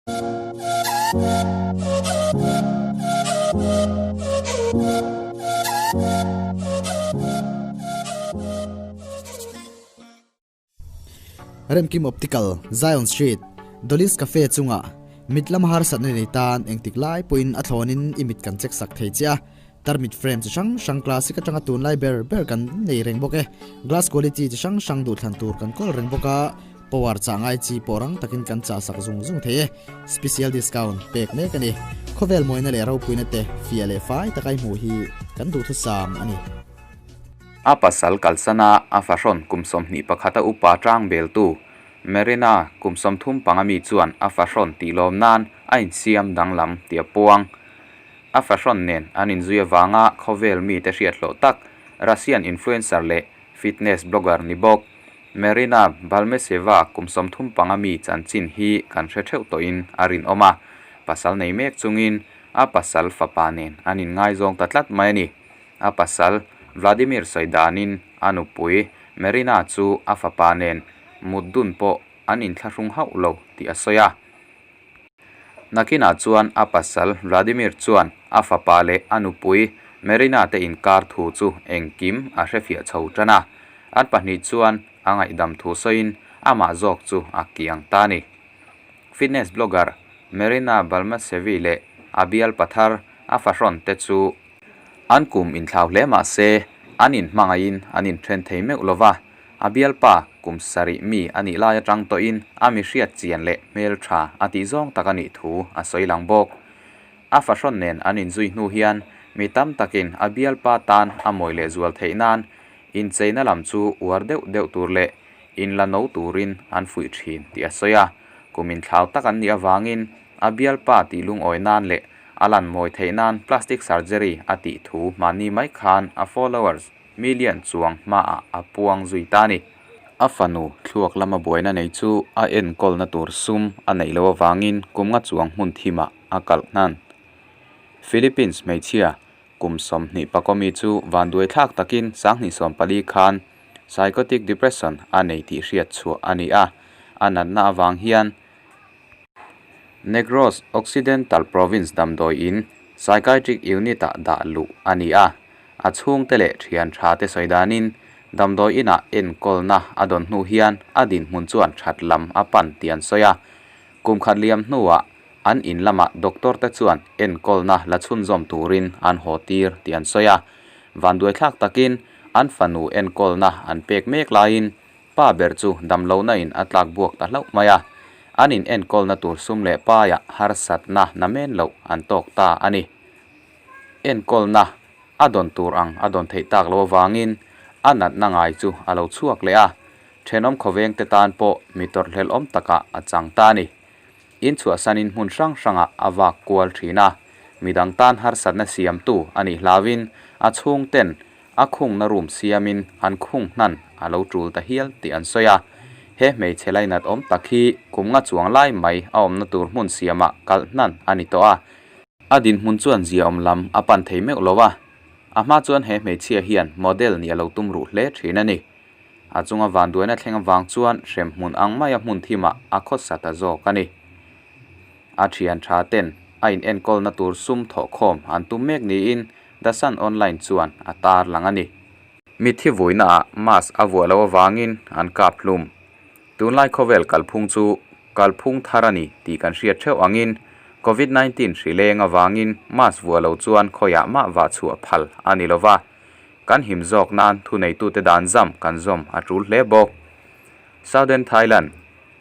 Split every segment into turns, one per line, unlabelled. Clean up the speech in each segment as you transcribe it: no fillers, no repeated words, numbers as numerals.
Remkim Optical, Zion Street, Dolly's Cafe chungah mit lama harsatna nei tan engtik lai pawhin a thlawnin i mit kan check sak thei che a. Tarmit frame chi hrang hrang classic atanga tunlai ber ber kan nei reng bawk e. Glass quality chi hrang hrang duhthlan tur kan kawl reng bawk a, power chah ngai chi pawh rang takin kan chah sak zung zung thei e. Special discount pek mek a ni. Khawvel mawina leh ropuina te fiah leh fai taka i hmuh hi kan duhthusam a ni.
A pasal kalsana a fahrawn kum 21 a upa tang beltu Marina kum 35 mi chuan a fahrawn tih lawm nan a insiam danglam tih a puang. A fahrawn nen an inzui avanga khawvel mite hriat hlawh tak Russian influencer leh fitness blogger ni bawk Marina Balmeseva kum 35 mi chanchin hi kan hre theuh tawhin a rinawm a, pasal nei mek chungin a pasal fapa nen an inngaizawng ta tlat mai a ni. A pasal Vladimir sawi danin a nupui Marina chu a fapa nen mut dun pawh an inthlahrung hauh lo tih a sawi a. Nakinah chuan a pasal Vladimir chuan a fapa leh a nupui Marina te inkar thu chu engkim a hrefiah chho tan a, an pahnih chuan a ngaihdam thu sawiin amah zawk chu a kiang ta a ni. Fitness blogger Marina Balmasevi leh a bial pathar a fahrawn te chu An kum inthlau hle mah se, an inhmangaihin an inthen thei meuh lo va, a bialpa kum sarih mi a nih lai atang tawhin a mi hriat chian leh hmel tha a tih zawng tak a nih thu a sawi lang bawk. A fahrawn nen an inzui hnu hian mi tam takin a bialpa tan a mawi leh zual theih nan incheina lam chu uar deuh deuh tur leh inla no turin an fuih thin tih a sawi a, kum inthlau tak an nih avangin A bialpa tih lungawi nan leh a lan mawi theih nan plastic surgery a tih thu hmanni mai khan a followers million chuang hmaah a puang zui ta a ni. A fanu thluak lama buaina nei chu a enkawlna tur sum a neih loh avangin kum nga chuang hmun thimah a kalh hnan. Philippines hmeichhia kum 24 mi chu vanduai thlak takin 2014 khan psychotic depression a nei tih hriat chhuah a ni a, a natna avang hian Negros Occidental Province damdawi in Psychiatric Unit-ah dah luh a ni a, a chhungte leh thian tha te sawi danin damdawi inah enkawlna a dawn hnu hian a dinhmun chuan that lam a pan tih an sawi a. Kum khat liam hnuah an in lamah doctor te chuan enkawlna la chhunzawm turin an haw tir tih an sawi a. Vanduaithlak takin an fanu enkawlna an pek mek laiin Pa ber chu damlohna in a tlak buak ta hlauh mai a, an in enkawlna tur sum leh paiah harsatna na men loh an tawk ta a ni. Enkawlna a dawn tur ang a dawn theih tak lo avangin a natna ngai chu a lo chhuak leh a, thenawm khawveng te tan pawh mi tawrhhlelh awm takah a chang ta a ni. In chhuahsanin hmun hrang hrangah a vak kual thin a, midang tan harsatna siamtu a nih hlauhin a chhungten A khungna room siamin an khung hnan a lo tul ta hial tih an sawi a. He hmeichhe lainat awm tak hi kum nga chuang lai mai a awmna tur hmun siamah kalh hnan a ni tawh a. A dinhmun chuan ziaawm lam a pan thei meuh lo a. A hma chuan he hmeichhia hian model nih a lo tum ruh hle thin a ni. A chunga vanduaina thleng avang chuan hremhmun ang maia hmun thimah a khawsa ta zawk a ni. A thian tha ten a in enkawlna tur sum thawhkhawm an tum mek niin The Sun Online chuan a tar lang a ni. Mitthi vuinaah mask a vuah loh avangin an kap hlum. Tunlai khawvel kalphung chu kalphung thar a ni tih kan hriat theuh angin Covid 19 hri leng avangin mask vuah lo chuan khawiah mah vah chhuah phal a ni lova, kan him zawk nan thuneitute dan zam kan zawm a tul hle bawk. Southern Thailand.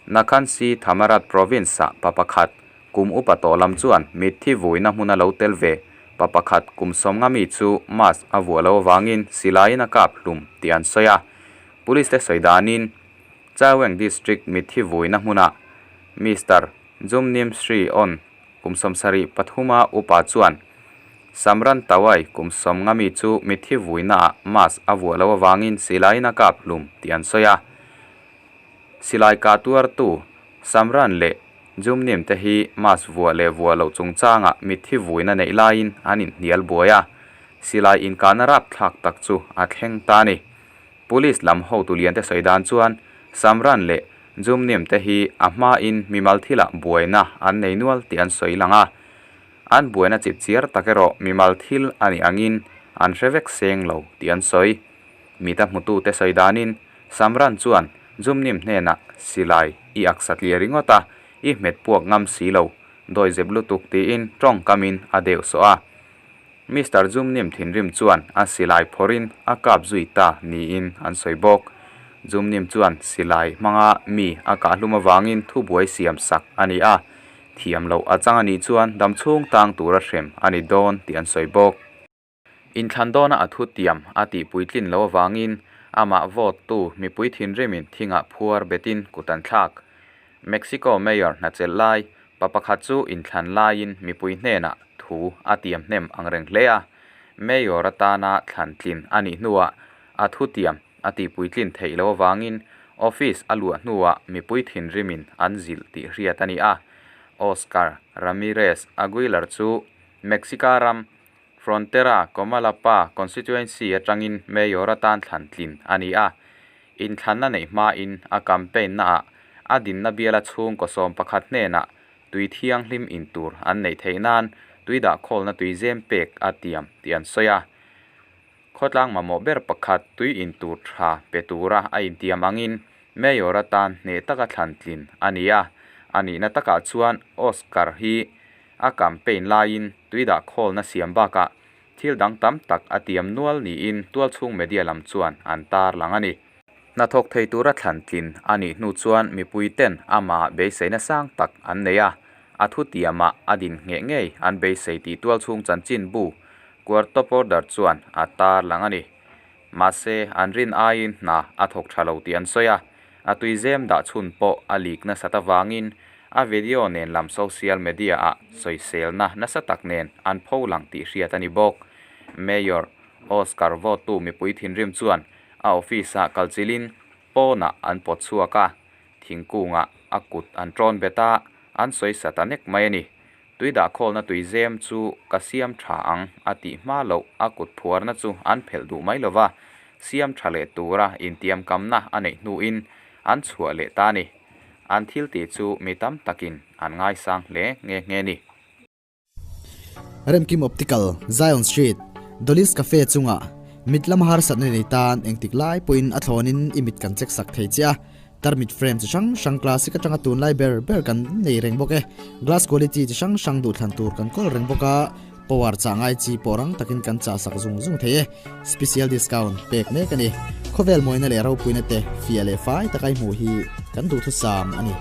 Nakhon Si Thammarat Province-ah pa pakhat kum upa tawh lam chuan mitthi vuina hmuna lo tel ve. Pa pakhat kum 50 mi chu mask a vuah lo avangin silaiin a kap hlum tih an sawi a. Police te sawi danin Chaweng District mitthi vuina hmunah Mister Jumnim Sri On kum 73 a upa chuan Samran Tawai kum 50 mi chu mitthi vuinaah mask a vuah lo avangin silaiin a kap hlum tih an sawi a. Silai kah tuartu Samran leh Jumnim te hi mask vuah leh vuah loh chungchangah mitthi vuina neih laiin an inhnial buai a, silai inkahna rapthlak tak chu a thleng ta a ni. Police lam hotu lian te sawi dan chuan Samran leh Jumnim te hi a hmain mimal thilah buaina an nei nual tih an sawi lang a. An buaina chip chiar tak erawh mimal thil a nih angin an hre vek seng lo tih an sawi. Mita hmutute sawi danin Samran chuan Jumnim hnenah silai i ak satliah ringawt a, i hmet puak ngam si lo, dawizep lutuk tiin tawngkamin a deuh sawh a. Mister Jumnim thinrim chuan a silai phawrhin a kap zui ta niin an sawi bawk. Jumnim chuan silai hmanga mi a kahhlum avangin thubuai siam sak a ni a, thiam loh a chang a nih chuan damchhung tang tura hrem a ni dawn tih an sawi bawk. Inthlan dawna a thutiam a tih puitlin loh avangin amah vote tu mipui thinrimin thingah phuar betin kut an thlak. Mexico Mayor hnachelh lai pa pakhat chu inthlan laiin mipui hnenah thu a tiam hnem ang reng hle a. Mayor atana thlan tlin a nih hnuah a thutiam a tih puitlin theih loh avangin office a luah hnuah mipui thinrimin an zilh tih hriat a ni a. Oscar Ramirez Aguilar chu Mexica ram Frontera Comalapa constituency atangin Mayor atan thlan tlin a ni a. Inthlanna neih hmain a campaign naah a dinna biala chhungkaw 11 hnenah tui thianghlim in tur an neih theih nan tui dahkhawlna tui zem pek a tiam tih an sawi a. Khawtlang mamawh ber pakhat tui in tur tha pe tura a intiam angin Mayor atan hneh taka thlan tlin a ni a. A nihna takah chuan Oscar hi a campaign laiin tui dahkhawlna siam bakah thil dang tam tak a tiam nual niin tualchhung media lam chuan an tarlang a ni. Hnathawk thei tura thlan tlin a nih hnu chuan mipui ten amah beiseina sang tak an nei a, a thutiamah a din ngheh ngei an beisei tih tualchhung chanchinbu Cuarto Poder chuan a tarlang a ni. Mahse, an rin aiin hna a thawk tha lo tih an sawi a, a tuizem dah chhun pawh a leak nasat avangin a video nen lam social media ah sawiselna nasa tak nen an pho lang tih hriat a ni bawk. Mayor Oscar vote-tu mipui thinrim chuan a office ah kalchilhin pawnah an pawt chhuak a, thingkungah a kut an tawn bet a, an sawi sa ta nek mai a ni. Tui dahkhawlna tui zem chu ka siam tha ang a tih hma loh a kut phuarna chu an phelh duh mai lova, siam tha leh tura intiamkamna a neih hnuin an chhuah leh ta a ni. An thil tih chu mi tam takin an ngaisang hle nghe nghe a ni.
Remkim Optical, Zion Street, Dolly's Cafe chungah mit lama harsatna nei tan engtik lai pawhin a thlawnin i mit kan check sak thei che a, tarmit frame chi hrang hrang classic atanga tunlai ber ber kan nei reng bawk e. Glass quality chi hrang hrang duhthlan tur kan kawl reng bawk a, power chah ngai chi pawh rang takin kan chah sak zung zung thei e. Special discount pek mek a ni. Khawvel mawina leh ropuina te fiah leh fai taka i hmuh hi kan duhthusam a ni.